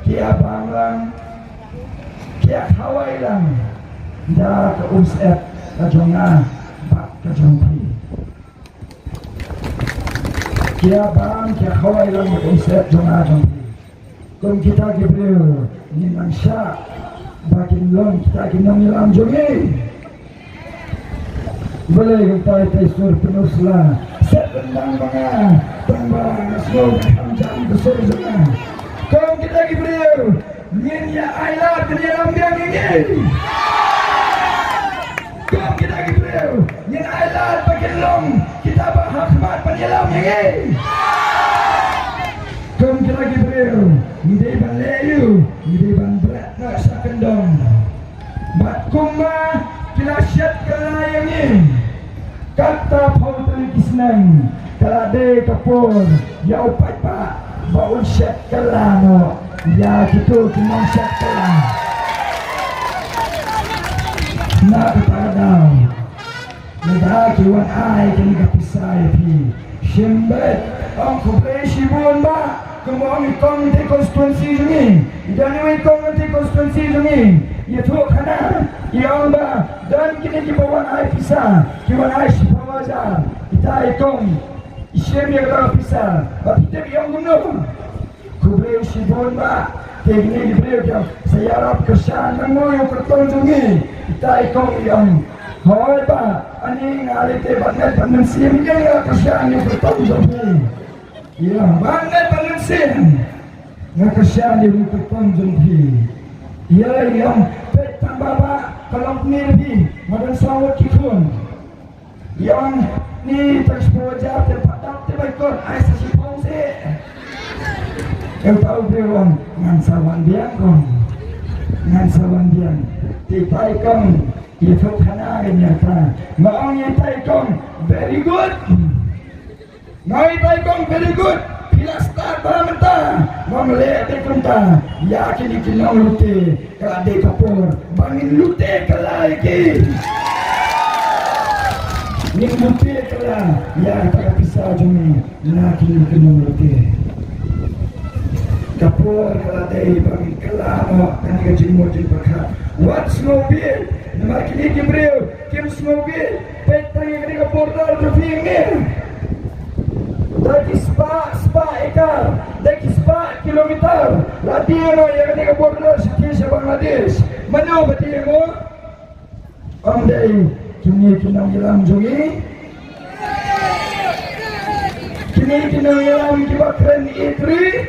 Ki ïa bam lang. Ki ïa khawai lang da ka umsyep ka jong nga bad ka jong phi. Ki ïa bam, ki ïa khawai lang da ka umsyep jong nga jong phi. Kum kita ki briew ngin nang shah ba kin long kita ki nongïalam jong ngi. Balei kumta, ïa tai sur pynusla. Set ryndang ma nga, tang ba nga sngew ka kham jam ka sur jong nga. Kum kita ki briew ngin ïa ailad ban ïalam biang ïa ngi. Kum kita ki briew ngin ailad ba kin long kita ba ha khmat ban ïalam ïa ngi. Kum kita ki briew ngi dei ban leh aïu? Ngi dei ban bret noh sha kyndong. Bad kumba ki la shet kylla ïa ngi, kata phew tylli ki snem ka la dei ka por ïa u paidbah ba un shet kylla noh ïa kito ki nongshet kylla. Na kata ka daw, lada ki wan ai kane ka pisa ïa phi, shim beit, ong khublei shibun bah. Kumba ong i kong te constituency jong ngi, i don iwei i kong te constituency jong ngi, ïathuh khana, i ong ba don kine kiba wan ai pisa, ki wan ai shiphew hajar. Ita i kong i shim ïa kata ka pisa. Ba phi tip i ong kumno? Khublei shibun bah. Te kine ki briew ki ong sa ïarap kyrshan nangno ïa u kyrtong jong ngi. Ita i kong i ong, hooid bah, ani nga lei te bad ngat bad mynsiem ïa nga kyrshan ïa u kyrtong jong phi. Ïa, bad ngat bad mynsiem nga kyrshan ïa u kyrtong jong phi. Ïa, ïa, peit tang ba ba ka long pynïaid phi, nga don saw ngut ki khun. Ïa, ni tang shiphew hajar te pat dap te ba i kot ai sa shiphew seh. Ïa, tau briew ong ngan sa wan biang kong. Ngan sa wan biang. Te tai kong ïathuh khana ka ïa ta. Nga ong ïa tai kong very good. Nga ong ïa tai kong very good. Phi Ki la stad bha mynta. Ngam leh te kumta ïa kine ki nonglute. Ka la dei ka por ba ngin lute kylla ïa ki. Ngin lute kylla ïa kata ka pisa jong ngi na kine ki nonglute. Ka por ka la dei ba ngin kylla noh kane ka jingmut jingpyrkhat. Wat sngewbit namar kine ki briew kim sngewbit. Peit tang ïa kane ka border jong phi hangne. Da ki spah, spah ekar, da ki spah kilometer la die noh ïa kane ka border sha ki sha Bangladesh. Mano ba die noh? Ym dei kine ki nongïalam jong ngi? Kine ki nongïalam kiba kren ïeit ri,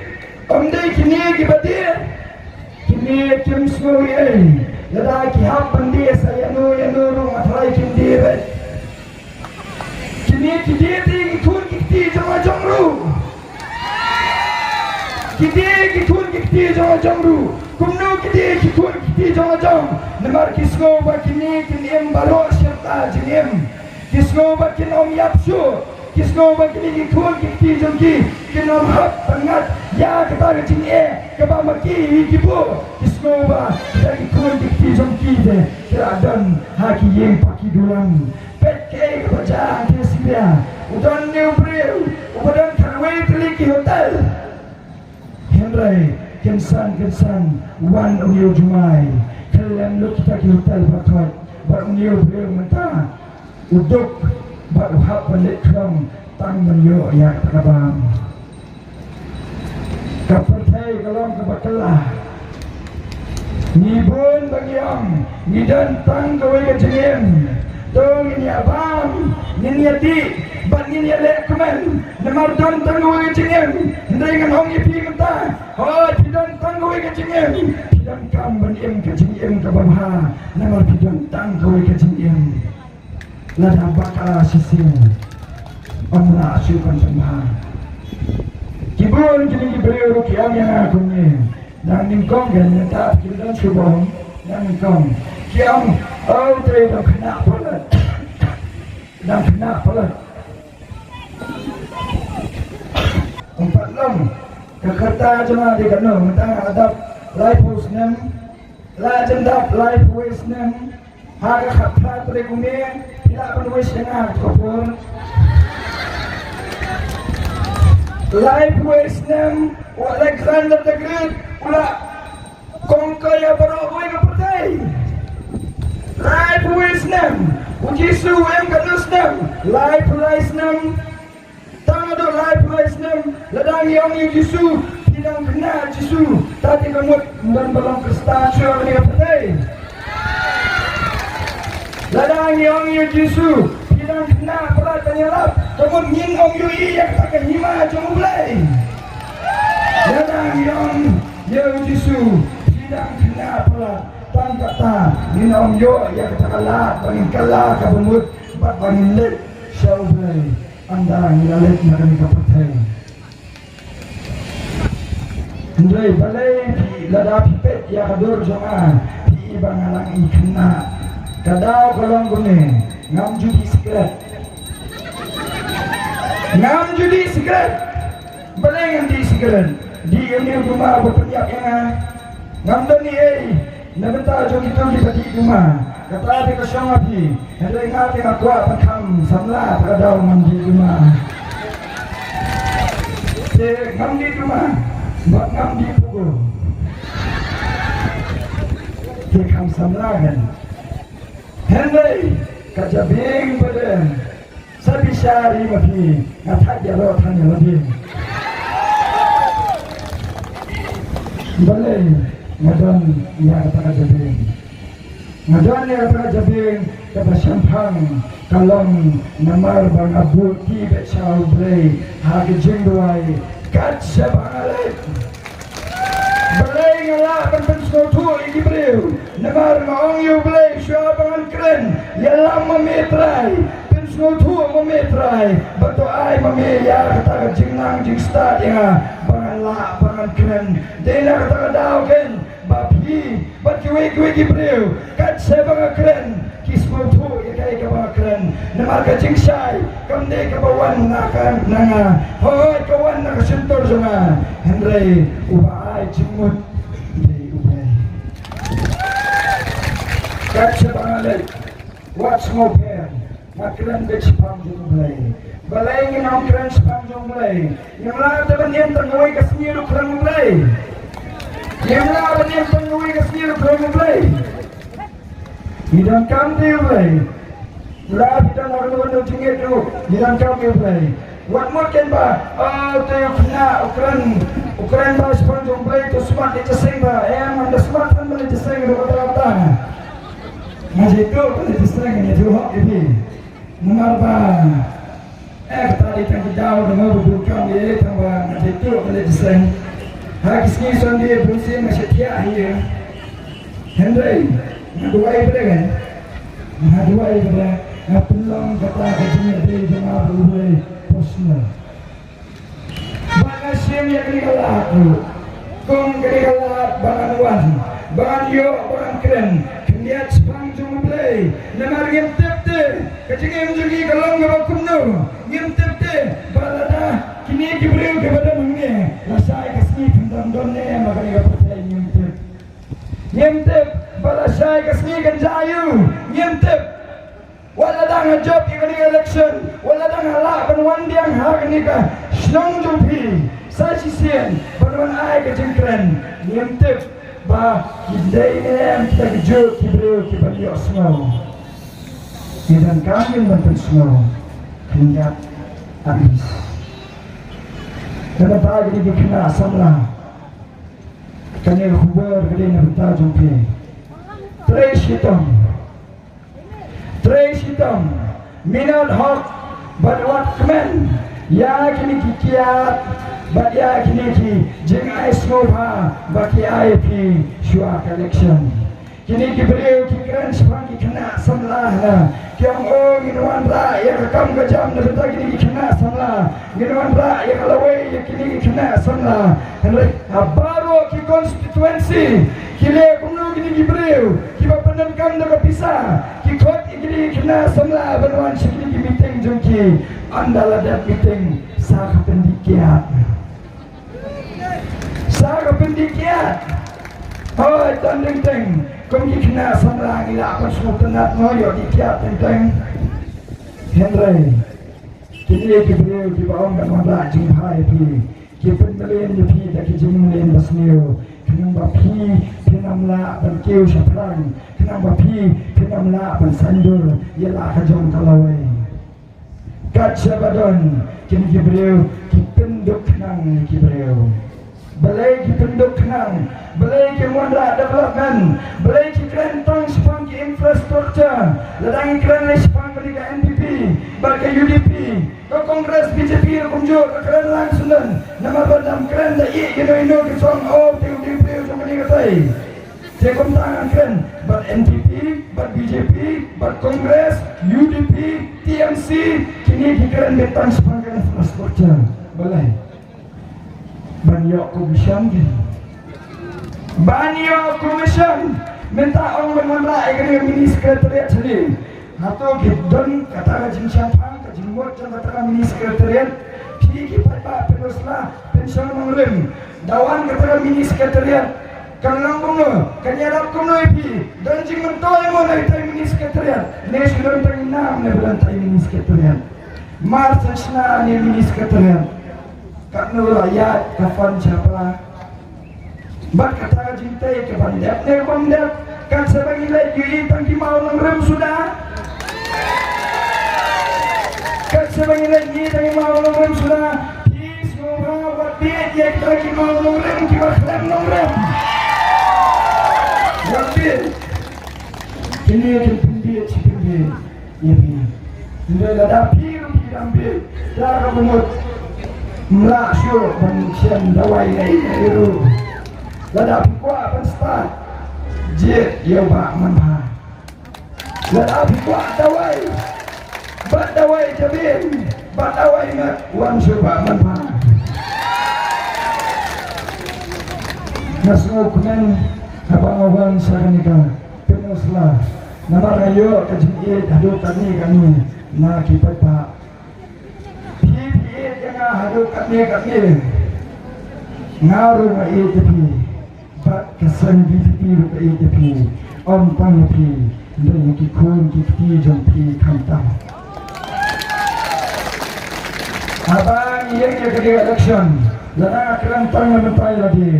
ym dei kine kiba die? Kine kim sngew ei ei. Lada ki hap ban die sa ïano ïano ruh nga tharai kim die beit. Kine ki die te ki khun ki kti jong la jong ruh. Ki die ki khun ki kti jong la jong ruh. Kumno ki die ki khun ki kti jong la jong? Namar ki sngew ba kine kin im baroh shirta jingim. Ki sngew ba kin ym ïap shuh. Ki sngew ba kine ki khun ki kti jong ki kin ym hap ban ngat ïa kata ka jingeh kaba ma ki hi ki buh. Ki sngew ba kita ki khun ki kti jong ki te ki la don ha ki ïing paki dulan. Peit kaei kaba jia hangtei Sibia. U don une u briew uba don khatwei tylli ki hotel. Hynrei kynsan kynsan wan une u jumai, khyllem lut kita ki hotel ba thoit, bad une u briew mynta u duk bad u hap ban leit khlong tang ban ïoh ïa kata ka bam. Ka pyrthei ka long kaba kylla. Ngi bun ba ngi ong ngi don tang kawei ka jingim. To ngin ïa bam, ngin ïa dih bad ngin ïa leh kmen. Namar don tang kawei ka jingim. Hynrei ngan ong ïa phi mynta, hooid phi don tang kawei ka jingim. Phi donkam ban im ka jingim kaba bha. Namar phi don tang kawei ka jingim. Lada bakla shisien, ym lah shuh ban sngewbha. Ki bun kine ki briew ruh ki ong ïa nga kumne. Nang nyngkong kan, mynta ki don shu bong, nang nyngkong. Ki ong, oh, te dang khynnah palat. Dang khynnah palat. Ym pat long, ka kyrta jong nga dei kano, mynta nga la dap laiphew snem, la jan dap laiphew snem. Ha ka khatphra tarik u May, phi lah ban wish ïa nga ha kato ka por. Laiphew snem u Alexander the Great u la conquer ïa baroh kawei ka pyrthei. Laiphew snem. U Jisu u em katno snem? Laiphew lai snem. Tang haduh laiphew lai snem, lada ngi ong ïa u Jisu, phi dang khynnah Jisu, ta te ka mut ym don ba long Khristan shuh ha kane ka pyrthei. Lada ngi ong ïa u Jisu, phi dang khynnah palat ban ïalap, ka mut ngin ym ïohi ïa kata ka hima jong U Blei. Lada ngi ong ïa u Jisu, phi dang khynnah palat, tang kata ngin ym ïoh ïa kata ka lad ba ngin kylla kaba mut bad ba ngin leit sha U Blei. Ynda ngi la leit na kane ka pyrthei. Hynrei balei phi, lada phi peit ïa ka dur jong nga, phi i ba nga nang i khynnah. Ka daw ka long kumne, ngam ju dih sikret. Ngam ju dih sikret. Balei ngam dih sikret? Dih ïa une u duma ba pynïap ïa nga. Ngam don ei ei na bynta jong kito kiba dih duma. Kata te ka shong ha phi. Hynrei nga te nga kwah ban kham samla, ta ka daw ngam dih duma. Te ngam dih duma bad ngam dih pugo. Te kham samla kan. Hynrei ka jabieng ba dei Sa bishar ïa ma phi, nga thait ïa roh than ïa la phi. Balei nga don ïa kata ka jabieng? Nga don ïa kata ka jabieng kaba shemphang, ka long namar ba nga buh kti beit sha U Blei ha ka jingduwai kat shaba nga leit. Balei nga lah ban pynsngewthuh ïa ki briew? Namar nga ong ïa U Blei, shuwa ba ngan kren, ïalam ma me Trai. Pynsngewthuh ma me Trai. Bad to ai ma me ïa kata ka jingnang jingstad ïa nga ba ngan lah ba ngan kren. Dei na kata ka daw keiñ ba phi bad kiwei kiwei ki briew, kat shaba nga kren, ki Sngewthuh ïa kaei kaba nga kren, namar ka jingshai kam dei kaba wan na ka, na nga, hooid, ka wan na ka shyntur jong nga. Hynrei uba ai jingmut dei U Blei. Kat shaba nga leit, wat sngewpher, nga kren beit shaphang jong U Blei. Balei ngin ym kren shaphang jong U Blei? Ngim lah te ban im tang kawei ka sngi ruh khlem U Blei. Ngim lah ban im tang kawei ka sngi ruh khlem U Blei. Ngi donkam te U Blei. La phi don ha kano kano jingngeit ruh, ngi donkam te U Blei. Wat mut ken ba, oh, te u khynnah u kren, u kren ba shaphang jong U Blei, to smat leit jingïaseng ba, em, ym da smat than ban leit jingïaseng ruh kata kata. Nga jaituh ban leit jingïaseng, nga ïathuh hok ïa phi. Namar ba, eh, kata dei tang ki daw, namar ba bun kam ïa, tang ba nga jaituh ban leit jingïaseng. Ha ki sngi Sunday bun sien nga shet thiah hi. Hynrei nga duwai bad nga, nga duwai bad nga pynlong kata ka jingïadei jong nga bad U Blei personal. Bad nga shim ïa kane ka lad ruh kum kane ka lad ba ngan wan, ba ngan ïoh, ba ngan kren khyndiat shaphang jong U Blei. Namar ngim tip te ka jingim jong ngi ka long kaba kumno. Ngim tip te ba lada kine ki briew kiba don hangne, lashai ka sngi phin don don ne em ha kane ka pyrthei, ngim tip. Ngim tip ba lashai ka sngi kan jia aïu, ngim tip. Wat la dang ha jop ïa kane ka election, wat la dang ha lah ban wan biang ha kane ka shnong jong phi sa shisien ban wan ai ka jingkren, ngim tip ba kin dei ne em kita ki juh ki briew kiban ïohsngew. Ngi donkam ban pynsngew khyndiat at least. Te mynta kine ki khynnah samla, kane ka khubor ka dei na bynta jong phi. Trei shitom. Trei shitom, minot hok bad wat kmen ïa kine ki kiad bad ïa kine ki jingai sngewbha ba ki ai phi shuwa ka election. Kine ki briew ki kren shaphang ki khynnah samla, na ki ong, oh, ngin wanrah ïa ka kam ka jam na bynta kine ki khynnah samla. Ngin wanrah ïa ka lawei ïa kine ki khynnah samla. Hynrei ha baroh ki constituency ki leh kumno kine ki briew kiba pyndonkam da ka pisa? Ki khot ïa kine ki khynnah samla ban wan sha kine ki meeting jong ki. Ynda la dep meeting sa ka pyndih kiad. Sa ka pyndih kiad. Hooid, tang teng teng kum ki khynnah samla ngi lah ban sngewtynnat, ngi ïoh dih kiad teng teng. Hynrei kine ki briew kiba ong ban wanrah jingbha ïa phi, ki pynmlien ïa phi da ki jingmlien basniew, khnang ba phi phin ym lah ban kiew shaphrang, khnang ba phi phin ym lah ban saiñdur ïa la ka jong ka lawei. Kat shaba don kine ki briew ki pynduk khnang ïa ki briew. Balei ki pynduk khnang? Balei kim wanrah development? Balei ki kren tang shaphang ki infrastructure? Lada ngi kren lei shaphang kane ka N P P bad ka U D P, ka Congress, B J P ruh kumjuh ka kren lang sngewdon. Namar ba lada ym kren da ïeh ïa ino ino ki shu ong, oh, te u dei u briew jong kane ka tei. Te kumta ngan kren bad N P P, bad B J P, bad Congress, U D P, T M C, kine ki kren beit tang shaphang ka infrastructure. Balei? Ban ïoh commission ki. Ban ïoh commission. Mynta ong ban wanrah ïa kane ka mini secretariat shane. Hato ki don kata ka jingshemphang, ka jingmut jong kata ka mini secretariat? Phi ki paidbah phin ïohsngew, phin shong nongrim. Da wan kata ka mini secretariat, kan long kumno, kan ïarap kumno ïa phi? Don jingmyntoi mo na kita ki mini secretariat? Ne shu don tang ki nam ne ba don tang ki mini secretariat? Mar shen shna ne mini secretariat. Katno la ïaid ka fund sha pla? Bad kata ka jingtei ka ban dep ne kam dep? Kat shaba ngi leit ngi tang ki maw nongrim suda. Kat shaba ngi leit ngi tang ki maw nongrim suda. Phi sngewbha wat bieit ïa kita ki maw nongrim kiba khlem nongrim. Wat bieit. Kine kin pynbieit shi pynbieit ïa phi. Hynrei lada phi ruh phi dang bieit da kaba mut, ym lah shuh ban shem dawai ei ei ruh. Lada phi kwah ban stad, jied ïa u Bah Manbha. Lada phi kwah dawai, bad dawai jabieng, bad dawai met, wan sha u Bah Manbha. Nga sngewkmen haba nga wan sha kane ka peninsula. Namar nga ïoh ka jingïeit haduh katne katne na ki paidbah. Phi phi ïeit ïa nga haduh katne katne. Nga ruh nga ïeit ïa phi. Bad ka seng VPP ruh ka ïeit ïa phi. Ym tang ïa phi, hynrei ïa ki khun ki kti jong phi khamtam. Haba ngi ïeng ïa kane ka election, lada nga kren tang na bynta ïa lade,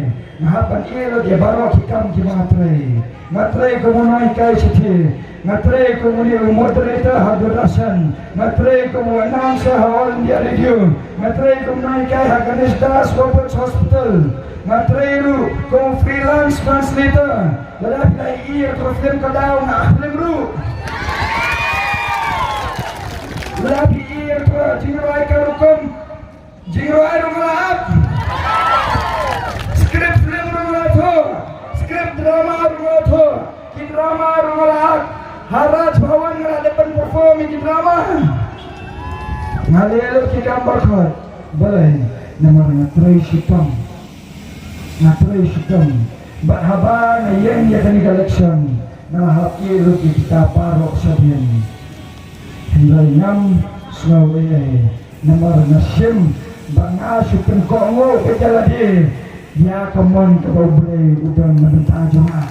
nga hap ban ïeh lut ïa baroh ki kam kiba nga trei. Nga trei kum u nonghikai shithi, nga trei kum une u moderator ha Doordarshan, nga trei kum u announcer ha All India Radio, nga trei kum u nonghikai ha Ganesh Das Roberts Hospital, nga trei ruh kum u freelance translator. Lada phi la ïohi ïa ka film ka daw nga film ruh. Lada phi ïohi ïa ka jingrwai ka rukom, jingrwai ruh nga la ap. Script film ruh nga la thoh. Script drama ruh nga la thoh. Ki drama ruh nga la ap. Ha Raj Bhavan nga la dep ban perform ïa ki drama. Nga leh lut ki kam baroh. Balei? Namar nga trei shitom. Nga trei shitom. Bad haba nga ïeng ïa kane ka election, nga la hap ïeh lut ïa kita baroh shadien. Hynrei ngam sngew ei, namar nga shim ba nga shu pynkohnguh beit ïa lade ïa ka mon kaba U Blei u don na bynta jong nga.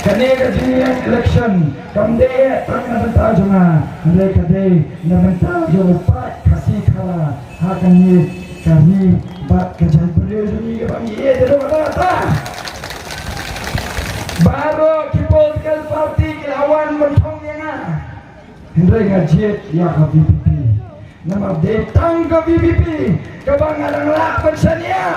Kane ka jingïeng election kam dei tang na bynta jong nga, hynrei ka dei na bynta jong u paid Khasi Khara ha kane ka ri bad ka jaitbynriew jong ngi kaba ngi ïeit haduh katta katta. Baroh ki political party ki la wan ban thong ïa nga. Hynrei nga jied ïa ka VPP. Namar dei tang ka VPP kaba nga dang lah ban shaniah.